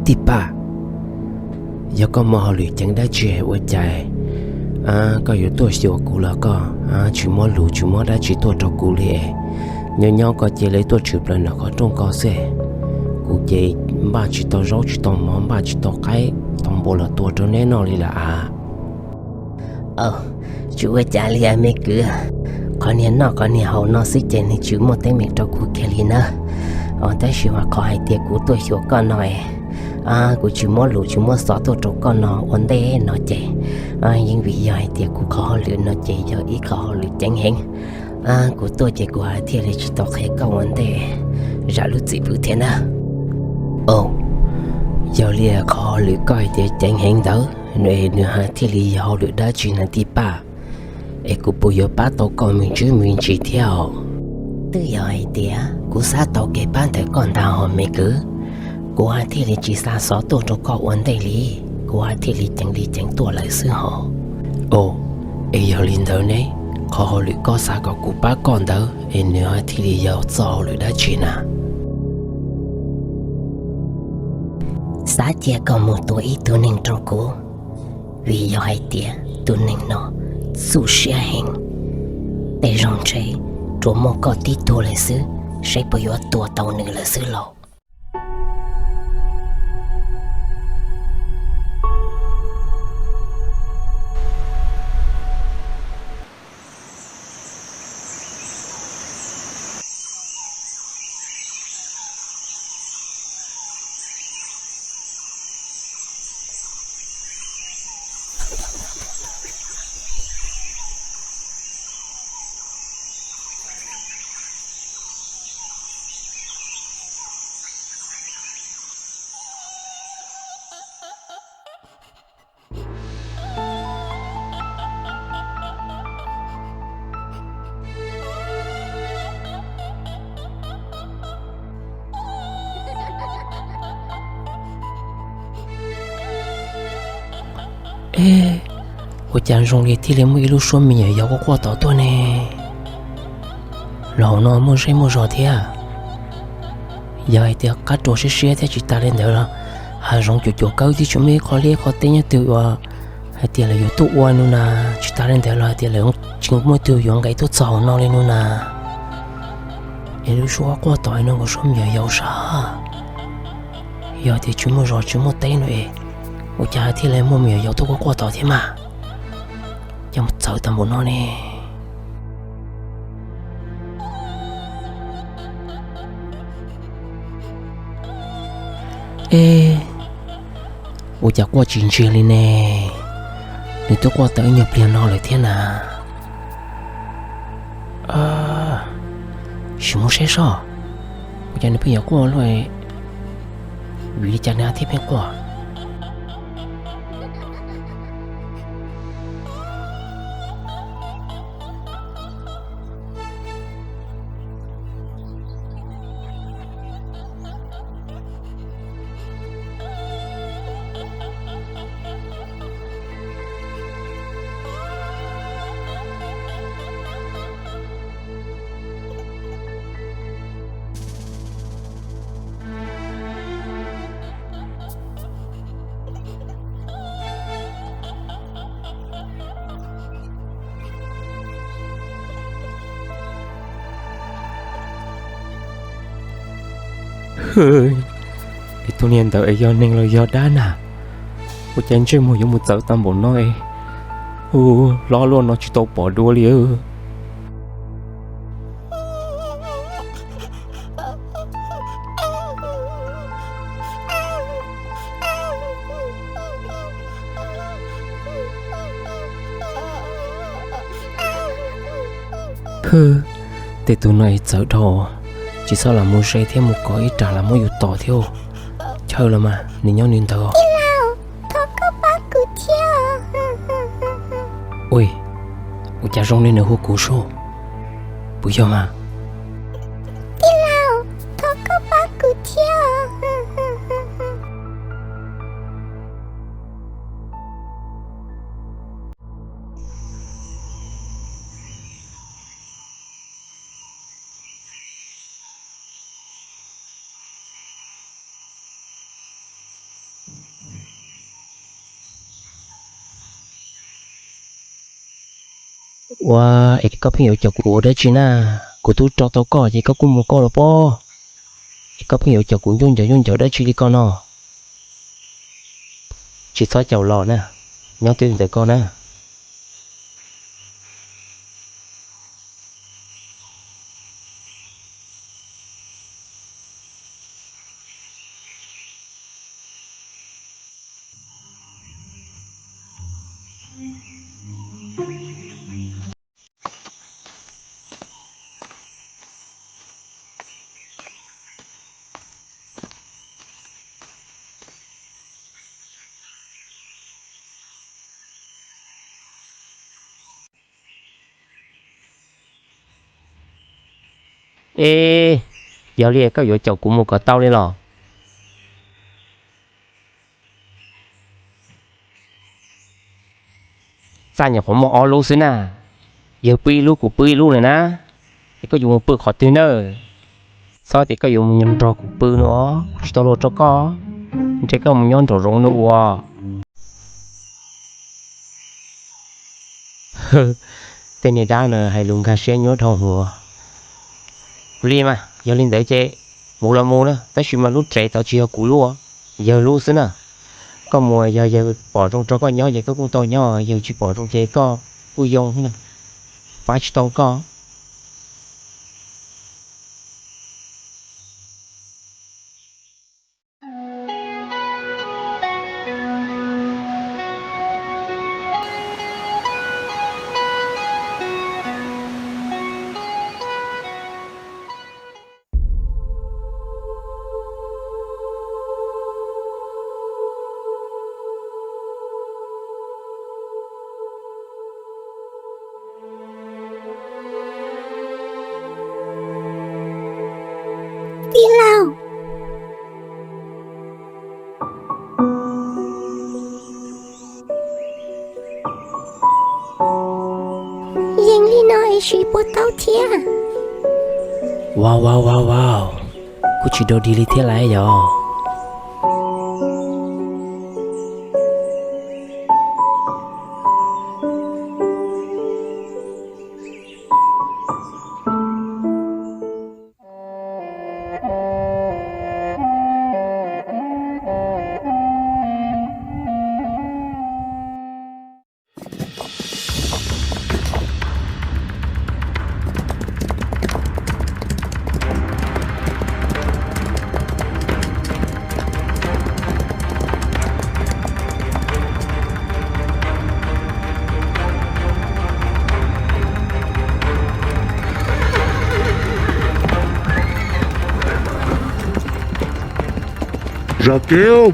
Tij Paj, yog koj muaj hauj lwm ceev dab tsi ua cas koj yuav tuaj xyuas kuv los koj tsis muab lus tsis muab dab tsi tuaj rau kuv li? Nyob nyob koj cia li tuaj tshwm plaws ntawm qhov rooj ko xwb. Kuv ces npaj tsis tau zaub tsis tau mov, npaj tsis tau qaib tau npua los tua rau neb noj li lawm a. Tsis ua cas li me kwv, qhov niag noj qhov niag haus no xwb ces nws tsis muaj teeb meem rau kuv kiag li nawb. Tab sis mas qhov hais tias kuv tuaj xyuas koj no es kuv tsis muab lus tsis muab xov tuaj rau koj no ua ntej no ces yeej vim yog hais tias kuv qhov hauj lwm no ces yog ib qhov hauj lwm ceev heev. Kuv tuaj ces kuv thiaj li tsis tau qhia koj ua ntej zam lub txim pub thiab na. Yog li qhov hauj lwm koj hais tias ceev heev ntawd, nws thiaj li yog hauj lwm dab tsi na Tij Paj? Es kuv puas yuav pab tau koj me ntsis me ntsis thiab os? Twb yog hais tias kuv xav tau kev pab ntawm koj ntag hos me kwv, kuv thiaj li tsis xa xov tuaj rau koj ua ntej li, kuv thiaj li ceev li ceev tuaj lawm xwb hos. Es yog li ntawd ne, qhov hauj lwm koj xav kom kuv pab koj ntawd es nws thiaj li yog txoj hauj lwm dab tsi na? Xav cia koj mus tua ib tug neeg rau kuv, vim yog hais tias tus neeg no txuj siab heev, tej zaum ntshe tsuas muaj koj tib tug lawm xwb, seb puas yuav tua tau nws lawm xwb lauj. Ua cas zoo li thiaj li muaj ib lub suab me nyuam yaus quaj quaj tom tuaj ne? Los hauv no muaj zej muaj zos thiab. Yog hais tias qab rau siab siab thiab tsis tas li ntawd los hav zoov cuam cuam kawg twb tsis muaj ib qho liaj ib qho teb nyob twg uas hais tias lawv yuav tuaj ua no na, tsis tas li ntawd los hais tias lawv tsis muaj twg yuav nqes tuaj txog hauv no li no na. Es lub suab quaj tom no nkaus suab me nyuam yaus sab. Yog tias tsis muaj zos tsis muaj teb no es ua cas thiaj li muaj me nyuam yaus tuaj quaj quaj tom thiab mas? Cas mus txawv tag npaum no ne? Ua cas quaj tsis ntsiag li ne? Nws twb quaj tau ib nyuag pliag no lawm thiab na. Sim mus saib seb, ua cas nws pheej yuav quaj luaj, vim li cas nws thiaj pheej quaj? Es tus niag ntawd es yog neeg los yog dab na? Ua cas ntsej muag yuav mus txawv tag npaum no es, hu, hlob luaj no tsis tau pom dua li. Pw, tej tus no es txawv dhau, tsis txhob lam mus ze thiab mus kov ib ram lam muab yus tom thiab. Chaw los mas nws nyob nws ntawd. Ua cas zoo li nws hu kuv sub, puas yog mas? Tij laug, thov koj pab kuv thiab. Ua, es koj pheej yuav caum kuv ua dab tsi na? Kuv twb rau tau koj ces koj kuj mus koj los pob. Es koj pheej yuav caum kuv ncuj ncaws ncuj ncaws dab tsi li koj no? Tsis txhob caum los na, nyob twj ywm ntawm koj na. Es, yog li koj yuav caum kuv mus kom tau li los? Txaj nyuam qhuav muaj ob lub xwb na, yawg pw ib lub kuv pw ib lub lawm na, es koj yuav mus pw qhov twg na? Txhob tias koj yuav mus nrog kuv pw no, kuv tsis tau luag rau koj, ntshe koj mus nyob nraum zoov no ua. Tej niag dab no hais lus nkag siab nyuaj dhau hwv. Ua li mas, yog li ntawd ces mus los mus na, tab sis mas lub tsev tod tsis yog kuv lub, yawg lub xwb na. Koj mus yog yawg pom zoo rau koj nyob ces koj kuj tau nyob, yawg tsis pom zoo ces koj kuj yoo, pab tsis tau koj. Tij laug, yeej li no es siv puas tau thiab? Wow, wow, wow, wow, kuj tsis dog dig li thiab lauj yog. Zam kev,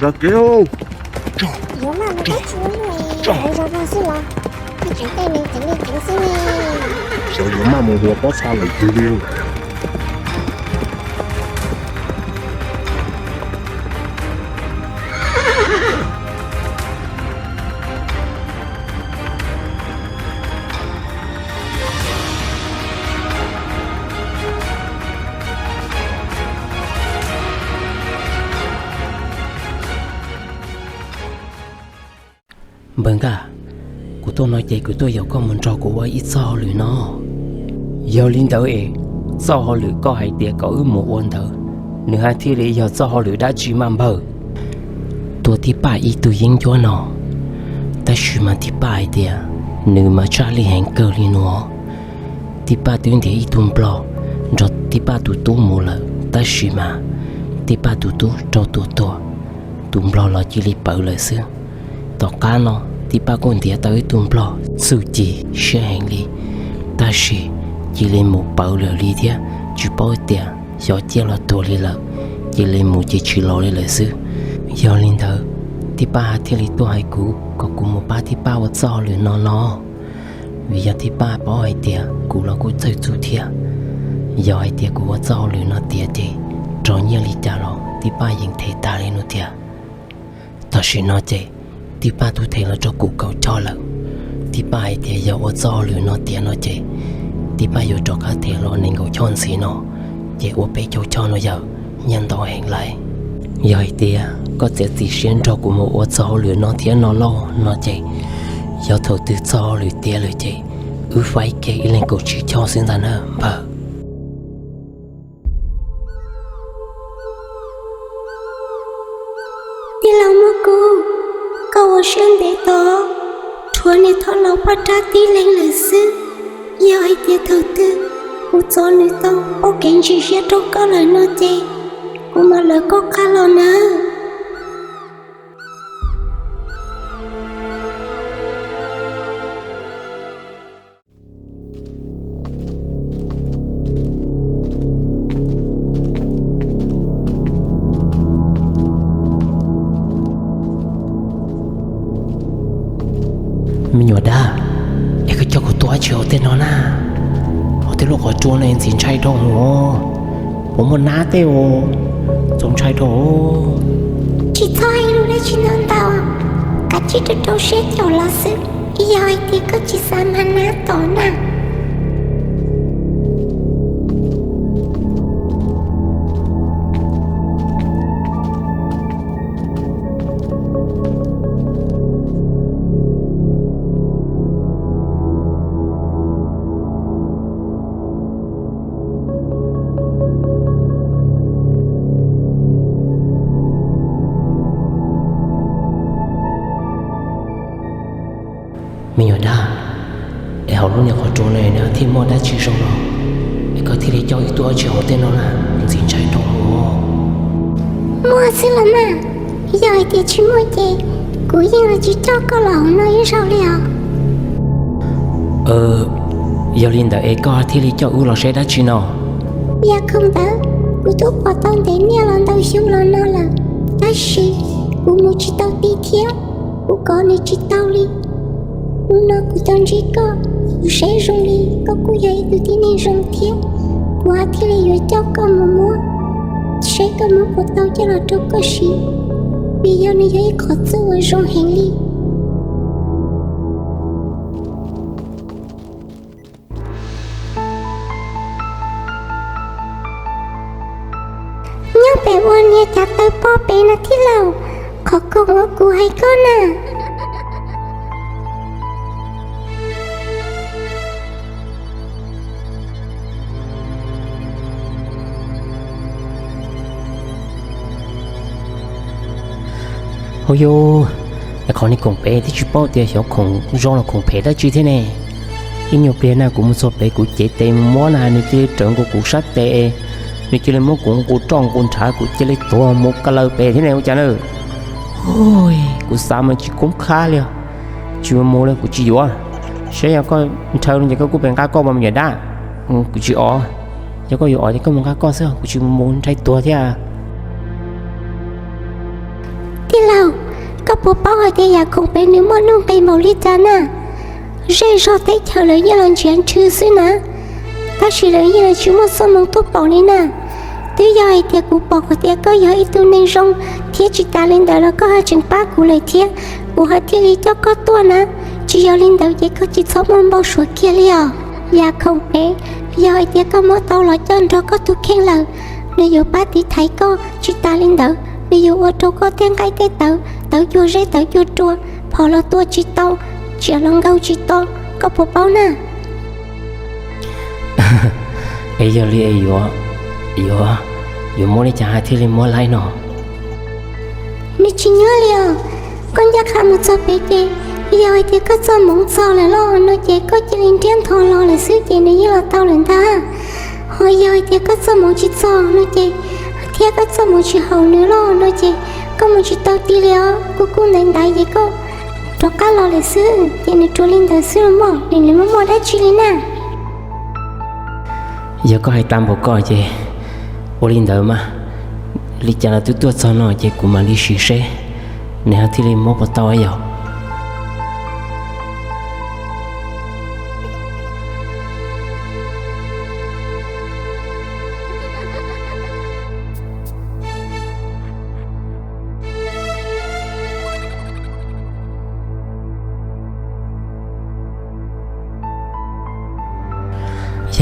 zam kev, tso, tso, tso, xyov yuav maj mus ua pob txha lawm twg li. Npawg Nkaj, kuv tuaj no ces kuv tuaj yaum koj mus nrog kuv ua ib txoj hauj lwm no. Yog li ntawd es, txoj hauj lwm koj hais tias kom wb mus ua ntawd, nws haj thiaj li yog txoj hauj lwm dab tsi mas npawg? Tua tij Paj ib tug yeeb ncuab no, tab sis mas tij Paj hais tias nws mas tshaj lij heev kawg li no. Tij Paj twb ntiav ib tug nplog nrog tij Paj tus tub mus lawm, tab sis mas tij Paj tus tub raug tua tuag, tus nplog los cia li pawv lawm xwb. Tom qab no tij Paj kuj ntiav tau ib tug nplog txuj ci siab heev li, tab sis cia li mus pawv lawm li thiab, tsis paub tias xyov ciaj los tuag li lawm, cia li mus ces tsis los li lawm xwb. Yog li ntawd, tij Paj thiaj li tuaj hais kuv kom kuv mus pab tij Paj ua txoj hauj lwm no no, vim yog tij Paj paub hais tias kuv los kuj txawj txuj thiab. Yog hais tias kuv ua txoj hauj lwm no tiav ces rog nyiaj li cas los tij Paj yeej them tag li no tiag. Tam sim no ces tij Paj twb them los rau kuv kaum choj lawm. Tij Paj hais tias yog ua txoj hauj lwm no tiav no ces tij Paj yuav rov qab them los nees nkaum choj ntxiv no, ces ua peb caug choj no yawg, nyiaj ntau heev lawm. Yog hais tias koj txiav txim siab nrog kuv mus ua txoj hauj lwm no thiab no lauj no ces, yog thaum twg txoj hauj lwm tiav lawm ces Wb faib kiag ib leeg kaum tsib caug xwb ntag na npawg. Tij laug Muaj Kub, koj ua siab ntev tod, rhuav niag thoj laus poj rab tib leeg lawm xwb. Yog hais tias thaum twg kuv txov nws tau paub kev ntsis siab rau koj lawm no ces kuv mam lawv koj qab los nawb. Me nyuam dab, es koj coj kuv tuaj dab tsi hauv tej no na? Hauv tej lub qhov tsua no ntxim ntshai dhau hwv, puas muaj nab tej os, txaus ntshai dhau. Tsis txhob hais lus dab tsi ntau ntau, kav tsij rau rau siab caum los xwb. Yog hais tias koj tsis xav mag nab tom na. Me nyuam dab, es hauv lub niag qhov tsua no nws thiaj muaj dab tsi zoo no, es koj thiaj li coj wb tuaj dab tsi hauv tej no na? Ntxim ntshai dhau hwv. Muaj xwb los mas, yog hais tias tsis muaj ces kuv yeej los tsis coj koj los hauv no ib zaug li os. Yog li ntawd es koj thiaj li coj wb los saib dab tsi no? Yam khoom ntawd kuv twb pom tau ntev niaj los ntau xyoo los no lawm, tab sis kuv mus tsis tau ti thiab, kuv kov nws tsis tau li. Hnub no kuv tau ntsib koj, kuv saib zoo li koj kuj yog ib tug tib neeg zoo thiab, kuv thiaj li yuav coj koj mus muab, saib koj muab puas tau coj los rau koj siv, vim yog nws yog ib qhov txuj uas zoo heev li. Nyob pem ua niag cav taw pob pem no tij laug, qhov koom uas kuv hais koj na. Hauj yug, qhov niag khoom pem twb tsis paub tias xyov khoom zoo los khoom phem dab tsi thiab ne. Ib nyuag pliag na kuv mus txog pem kuv cev tes mus muab na nws cia li rawv nkaus kuv sab tes, nws cia li muab kuv nqus roj nqus nrhav kuv cia li tuag mus ka law pem thiab ne ua cas na. Kuv xav mas tsis koob qhab li os. Tsis mus mus li kuv tsis yuav. Saib yog koj nrhaw no ces koj kuj pem nqa koj mas me nyuam dab. Kuv tsis os. Yog koj yuav os ces koj mus nqa koj xwb, kuv tsis mus mus ntshai tuag thiab. Tij laug, koj puas paub hais tias yam khoom pem nws muaj nuj nqis npaum li cas na? Zej zog teb chaws lawv yeej los nrhiav nrhw xwb na, tab sis lawv yeej los tsis muaj txoj hmoo tuaj pom li na. Twb yog hais tias kuv pom hais tias koj yog ib tug neeg zoo thiab tsis tas li ntawd los koj haj tseem pab kuv lawm thiab, kuv haj thiaj li coj koj tuaj na. Tsis yog li ntawd ces koj tsis txhob muaj npau suav kiag li os. Yam khoom pem, yog hais tias koj muab tau los coj nrog koj tus kheej lawm, nws yuav pab tiv thaiv koj, tsis tas li ntawd nws yuav ua rau koj tej nqaij tej tawv, tawv cuag zeb tawv cuag rua, phom los tua tsis tau, tsiam los nkaug tsis tau, koj puas paub na? Es yog li es yuav, yuav, yuav muab li cas haj thiaj li muab laib no? Nws tsis nyuaj li os. Koj ncaj qha mus txog pem ces, yog hais tias koj txoj hmoov txog lawm los no ces koj cia li nriab ntho los lawm xwb ces nws yeej los tau lawm ntag. Ho yog hais tias koj txoj hmoov tsis txog no ces, thiab koj txoj hmoov tsis haum nws los no ces, koj mus tsis tau ti li os. Kuv kuj ntaiv ntaiv ces koj rov qab los lawm xwb ces nws rua li ntawd xwb los mog, nws nws muaj muaj dab tsi li na. Yog koj hais tas npaum ko ces ua li ntawd mas, li cas los twb tuaj txog no ces kuv mam li sim seb nws ho thiaj li muab puas tau yog.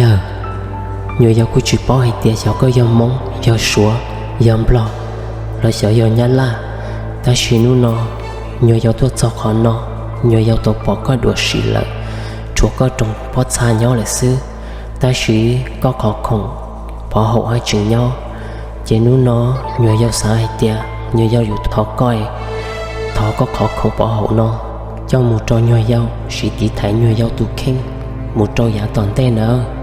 Yawg, nyuam yaus kuj tsis paub hais tias xyov koj yog Hmoob, yog Suav, yog Nplog, los xyov yog Nyab Laj, tab sis hnub no nyuam yaus tuaj txog qhov no, nyuam yaus tau pom koj dua si lawm. tshuav koj roos pob txha nyob lawm xwb, tab sis koj qhov khoom pov haum haj tseem nyob. Ces hnub no nyuag yau xav hais tias nyuag yau yuav thov koj, thov koj qhov khoom pov haum no coj mus rau nyuag yau siv tiv thaiv nyuag yau tus kheej mus rau yav tom ntej nawb.